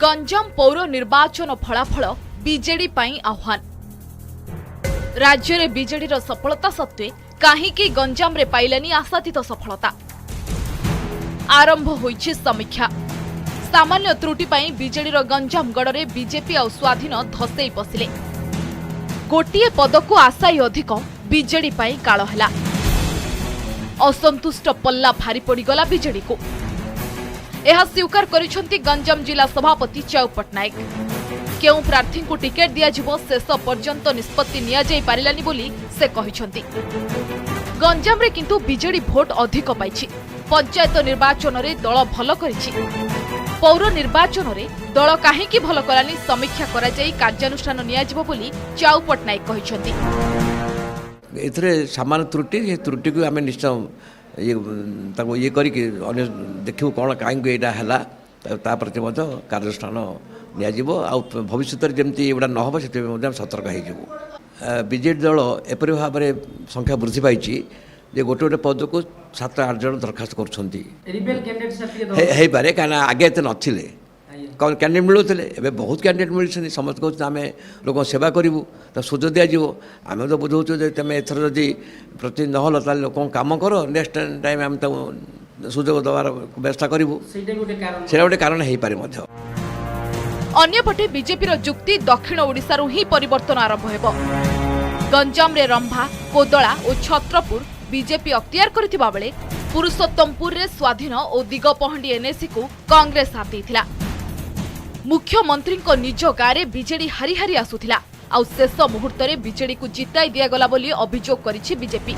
ଗଞ୍ଜାମ ପୌର ନିର୍ବାଚନ ଫଳାଫଳ ବିଜେଡି ପାଇଁ ଆହ୍ୱାନ। ରାଜ୍ୟରେ ବିଜେଡିର ସଫଳତା ସତ୍ତ୍ୱେ କାହିଁକି ଗଞ୍ଜାମରେ ପାଇଲାନି ଆଶାତୀତ ସଫଳତା? ଆରମ୍ଭ ହୋଇଛି ସମୀକ୍ଷା। ସାମାନ୍ୟ ତ୍ରୁଟି ପାଇଁ ବିଜେଡିର ଗଞ୍ଜାମ ଗଡ଼ରେ ବିଜେପି ଆଉ ସ୍ୱାଧୀନ ଧସେଇ ପଶିଲେ। ଗୋଟିଏ ପଦକୁ ଆଶାୟୀ ଅଧିକ ବିଜେଡି ପାଇଁ କାଳ ହେଲା। ଅସନ୍ତୁଷ୍ଟ ପଲ୍ଲା ଭାରି ପଡ଼ିଗଲା ବିଜେଡିକୁ। ଏହା ସ୍ୱୀକାର କରିଛନ୍ତି ଗଞ୍ଜାମ ଜିଲ୍ଲା ସଭାପତି ଚ୍ୟାଉ ପଟ୍ଟନାୟକ। କେଉଁ ପ୍ରାର୍ଥୀଙ୍କୁ ଟିକେଟ୍ ଦିଆଯିବ, ଶେଷ ପର୍ଯ୍ୟନ୍ତ ନିଷ୍ପତ୍ତି ନିଆଯାଇ ପାରିଲାନି ବୋଲି ସେ କହିଛନ୍ତି। ଗଞ୍ଜାମରେ କିନ୍ତୁ ବିଜେଡି ଭୋଟ ଅଧିକ ପାଇଛି। ପଞ୍ଚାୟତ ନିର୍ବାଚନରେ ଦଳ ଭଲ କରିଛି। ପୌର ନିର୍ବାଚନରେ ଦଳ କାହିଁକି ଭଲ କଲାନି, ସମୀକ୍ଷା କରାଯାଇ କାର୍ଯ୍ୟାନୁଷ୍ଠାନ ନିଆଯିବ ବୋଲି ଚ୍ୟାଉ ପଟ୍ଟନାୟକ କହିଛନ୍ତି। ଏଥିରେ ସାମାନ୍ୟ ତ୍ରୁଟି, ସେ ତ୍ରୁଟିକୁ ଆମେ ନିଶ୍ଚୟ ଇଏ ତାକୁ ଇଏ କରିକି ଅନ୍ୟ ଦେଖିବୁ କ'ଣ, କାହିଁକି ଏଇଟା ହେଲା। ତା ପ୍ରତି ମଧ୍ୟ କାର୍ଯ୍ୟାନୁଷ୍ଠାନ ନିଆଯିବ। ଆଉ ଭବିଷ୍ୟତରେ ଯେମିତି ଏଗୁଡ଼ା ନ ହେବ, ସେଥିପାଇଁ ମଧ୍ୟ ଆମେ ସତର୍କ ହେଇଯିବୁ। ବିଜେଡି ଦଳ ଏପରି ଭାବରେ ସଂଖ୍ୟା ବୃଦ୍ଧି ପାଇଛି ଯେ ଗୋଟେ ଗୋଟେ ପଦକୁ ସାତ ଆଠ ଜଣ ଦରଖାସ୍ତ କରୁଛନ୍ତି। ରିବେଲ କ୍ୟାଣ୍ଡିଡେଟ୍ ସାର୍ ଟିକେ ହେଇପାରେ, କାହିଁକିନା ଆଗେ ଏତେ ନଥିଲେ, କ'ଣ କ୍ୟାଣ୍ଡିଡେଟ୍ ମିଳୁଥିଲେ। ଏବେ ବହୁତ କ୍ୟାଣ୍ଡିଡେଟ୍ ମିଳୁଛନ୍ତି। ସମସ୍ତେ କହୁଛନ୍ତି, ଆମେ ଲୋକଙ୍କ ସେବା କରିବୁ, ତ ସୁଯୋଗ ଦିଆଯିବ। ଆମେ ତ ବୁଝାଉଛୁ ଯେ ତୁମେ ଏଥର ଯଦି ପ୍ରତି ନହେଲ, ତାହେଲେ ଲୋକଙ୍କ କାମ କର, ନେକ୍ସଟ ଟାଇମ୍ ଆମେ ତାକୁ ସୁଯୋଗ ଦେବାର ବ୍ୟବସ୍ଥା କରିବୁ। ସେଇଟା ଗୋଟେ କାରଣ। ସେଇଟା ଗୋଟେ କାରଣ ହେଇପାରେ ମଧ୍ୟ। ଅନ୍ୟପଟେ ବିଜେପିର ଯୁକ୍ତି, ଦକ୍ଷିଣ ଓଡ଼ିଶାରୁ ହିଁ ପରିବର୍ତ୍ତନ ଆରମ୍ଭ ହେବ। ଗଞ୍ଜାମରେ ରମ୍ଭା, କୋଦଳା ଓ ଛତ୍ରପୁର ବିଜେପି ଅକ୍ତିଆର କରିଥିବା ବେଳେ ପୁରୁଷୋତ୍ତମପୁରରେ ସ୍ୱାଧୀନ ଓ ଦିଗପହଣ୍ଡି ଏନ୍ଏସିକୁ କଂଗ୍ରେସ ହାତେଇଥିଲା। ମୁଖ୍ୟମନ୍ତ୍ରୀଙ୍କ ନିଜ ଗାଁରେ ବିଜେଡି ହାରି ହାରି ଆସୁଥିଲା, ଆଉ ଶେଷ ମୁହୂର୍ତ୍ତରେ ବିଜେଡିକୁ ଜିତାଇ ଦିଆଗଲା ବୋଲି ଅଭିଯୋଗ କରିଛି ବିଜେପି।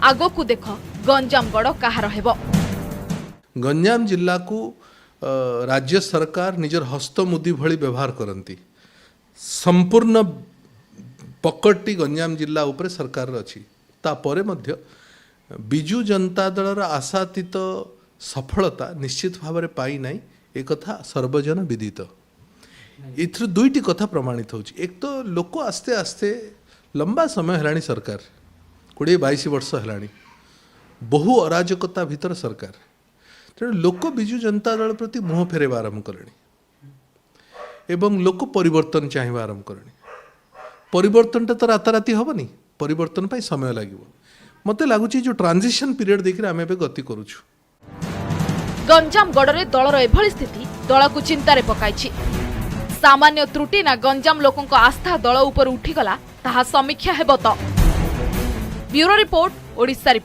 ଆଗକୁ ଦେଖ ଗଞ୍ଜାମ ଗଡ଼ କାହାର ହେବ। ଗଞ୍ଜାମ ଜିଲ୍ଲାକୁ ରାଜ୍ୟ ସରକାର ନିଜର ହସ୍ତମୁଦି ଭଳି ବ୍ୟବହାର କରନ୍ତି। ସମ୍ପୂର୍ଣ୍ଣ ପକଡ଼ଟି ଗଞ୍ଜାମ ଜିଲ୍ଲା ଉପରେ ସରକାରର ଅଛି। ତାପରେ ମଧ୍ୟ ବିଜୁ ଜନତା ଦଳର ଆଶାତୀତ ସଫଳତା ନିଶ୍ଚିତ ଭାବରେ ପାଇନାହିଁ, ଏକଥା ସର୍ବଜନ ବିଦିତ। ଏଥିରୁ ଦୁଇଟି କଥା ପ୍ରମାଣିତ ହେଉଛି। ଏକ ତ ଲୋକ ଆସ୍ତେ ଆସ୍ତେ, ଲମ୍ବା ସମୟ ହେଲାଣି ସରକାର, 20-22 ବର୍ଷ ହେଲାଣି, ବହୁ ଅରାଜକତା ଭିତରେ ସରକାର। ତେଣୁ ଲୋକ ବିଜୁ ଜନତା ଦଳ ପ୍ରତି ମୁହଁ ଫେରାଇବା ଆରମ୍ଭ କଲେଣି ଏବଂ ଲୋକ ପରିବର୍ତ୍ତନ ଚାହିଁବା ଆରମ୍ଭ କଲେଣି। ପରିବର୍ତ୍ତନଟା ତ ରାତାରାତି ହେବନି, ପରିବର୍ତ୍ତନ ପାଇଁ ସମୟ ଲାଗିବ। ମୋତେ ଲାଗୁଛି ଯେଉଁ ଟ୍ରାନଜିସନ୍ ପିରିୟଡ଼ ଦେଇକରି ଆମେ ଏବେ ଗତି କରୁଛୁ। ଗଞ୍ଜାମ ଗଡ଼ରେ ଦଳର ଏଭଳି ସ୍ଥିତି ଦଳକୁ ଚିନ୍ତାରେ ପକାଇଛି। ସାମାନ୍ୟ ତ୍ରୁଟି ନା ଗଞ୍ଜାମ ଲୋକଙ୍କ ଆସ୍ଥା ଦଳ ଉପରୁ ଉଠିଗଲା, ତାହା ସମୀକ୍ଷା ହେବ ତ। Bureau report, Odisha report.